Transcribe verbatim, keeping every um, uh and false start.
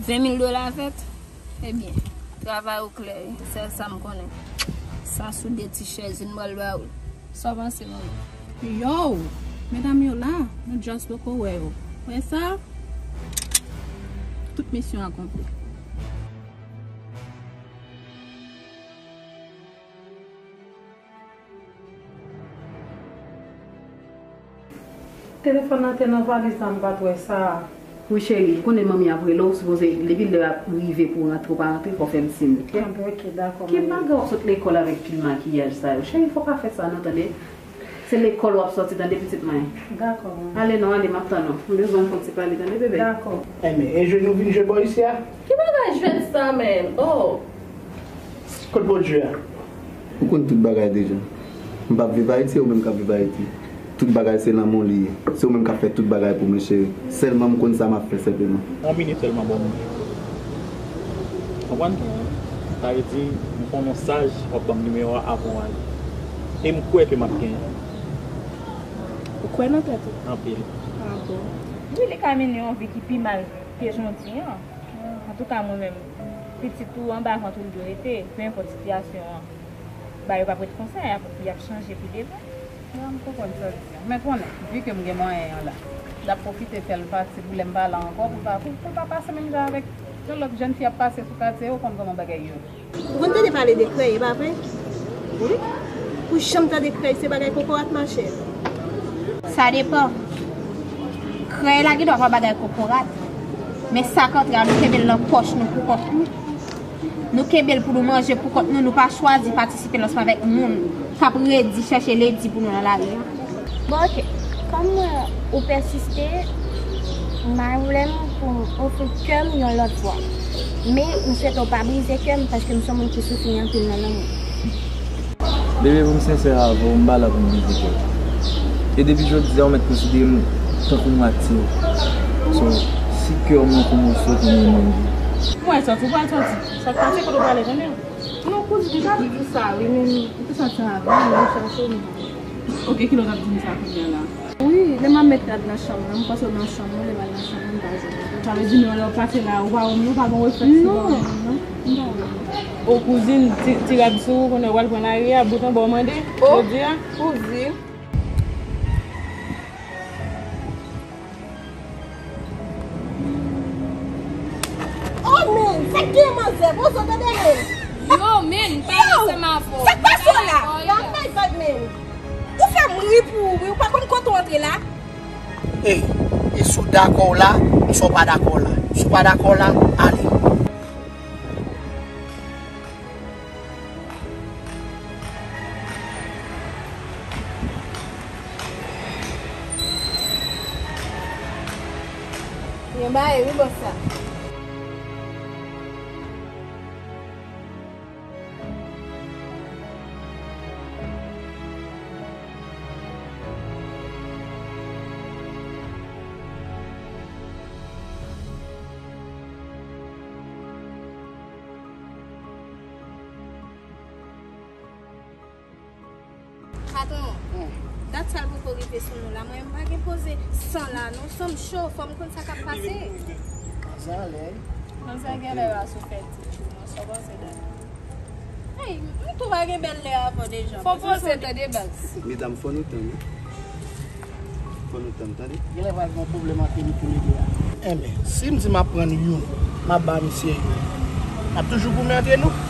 Ven mil dola vèt? Ebyen, travay ou klè wi, sèl sa m konnen. Sa sou de ti chèz, vin m pral ba ou l. Sa w panse, manman? Yow! Medam yo la, nou just poko wè yo. Wè sa? Tout misyon akonpli. Telefòn nan te nan valiz la, m pa t wè sa. Wi cheri, ou konnen manmi ap rele w, sipoze depi lè ap rive pou w rantre ou pa rantre, fò w fè m siy. Ah, bon, ok, dakò. Ki bagay w ap sot lekòl avèk pil makiyaj sa yo? Cheri, fò w pa fè sa non, tande. Se lekòl w ap sòti, tande, pitit mwen. Dakò, manmi. Ale non, ale, m ap tann ou. M bezwen fè yon ti pale, tande, bebe. Dakò. Enben, e jwe nou vin jwe bò isi a? Ki bagay jwèt sa, menm? Oh! Kot bò jwe a? Ou konn tout bagay deja. M p ap viv Ayiti, e ou menm k ap viv Ayiti. Tout bagay se nan men w li ye. Se ou menm k ap fè tout bagay pou mwen, cheri. Sèlman m konn sa m ap fè senpleman. Yon minit sèlman, bò mwen. Konprann? Sa vle di, m konnen w saj, w ap ban m nimewo a avan w ale. E m kwè ke m ap genyen. Ou kwè nan tèt ou? Anpil. Ah bon. Wi, li ka mennen yon vi ki pi mal ke jan w di an. Antouka, mwen menm, pitit ou anba vant ou l dwe rete, pe enpòt sitiyasyon an. Bagay yo p ap ret konsa, y ap, y ap chanje pi devan. Ya, m konprann sa w di an. Men konnen, vi ke m gen mwayen an la, m t ap pwofite fè l pati pou lè m pa la ankò, pou l pa, pou, pou l pa pase menm jan avèk yon lòt jèn fi ap pase sou katye, ou konn kòman bagay yo ye. Ou konn tande pale de krèy, e pa vre? Wi. Ou janm tande krèy se bagay kokorat, machè? Sa depann. Krèy la gendwa pa bagay kokorat. Men sa k antre a, nou kenbe l nan pòch nou pou kont nou. Nou kenbe l pou nou manje pou kont nou, nou pa chwazi patisipe nan ansanm avèk moun k ap redi chèche ledi pou nou nan lari a. Bon, ok. Kòm ou pèsiste, m a vle m pou m ofri kè m yon lòt fwa. Men, m swete w pa brize kè m, paske m se yon moun ki soufri anpil nan lanmou. Bebe, pou m sensè avè w, m pa la pou m brize kè w. E depi jodi a, ou mèt konsidere m tankou mwatye w. So, si kè w manke w moso, kounye a manje. Mwen sòti, ou pral sòti. Sa k pase, kote w prale, konnen? Non, kouzin, m t ap di sa, wi, men m te santi anvi, m chache m. Ok, kilè w t ap di m sa kounye a la? Wi, lè m ap met rad nan chanm nan, m panse w nan chanm ou, lè m al nan chanm ou, m pa jwenn ou. Sa vle di, men lè w pase la, ou pa wè m non, ou pa gen reflèks pou wè m non? Non, m pa wè w. O kouzin, ti, ti rad sou ou, kounye a w pral pran lari a, bout anba w mande, jodi a. Kouzin. Oh, men, sa k gen manzè, poze w tande, men. Yo, men, pa ansanm avè w. Sa k pase w la? Oh, yo. Nan bay vag, men. Ou fè m ri pou ou, wi, ou pa konn kote w antre la. Ey, e si w dakò w la, si w pa dakò w la. Si w pa dakò w la, ale. Yon bagay wi bòs la. Patwon, dat sa l poko rive sou nou la, mwen m pa gen poze san la non, san m cho, fò m konn sa k ap pase. Manzè anlè wi. Manzè genlè pa sou fè ti tjou non, sa w panse de li? Ey, m tou pa gen bèl lè avè w deja. Fò w poze tande baz. Medam, fò nou tann wi. Fò nou tann, tande. Genlè pral gen yon pwoblèm ant nou tou le de a. Enben, si m di m ap pran youn, m ap ba misye youn, n ap toujou goumen antre nou?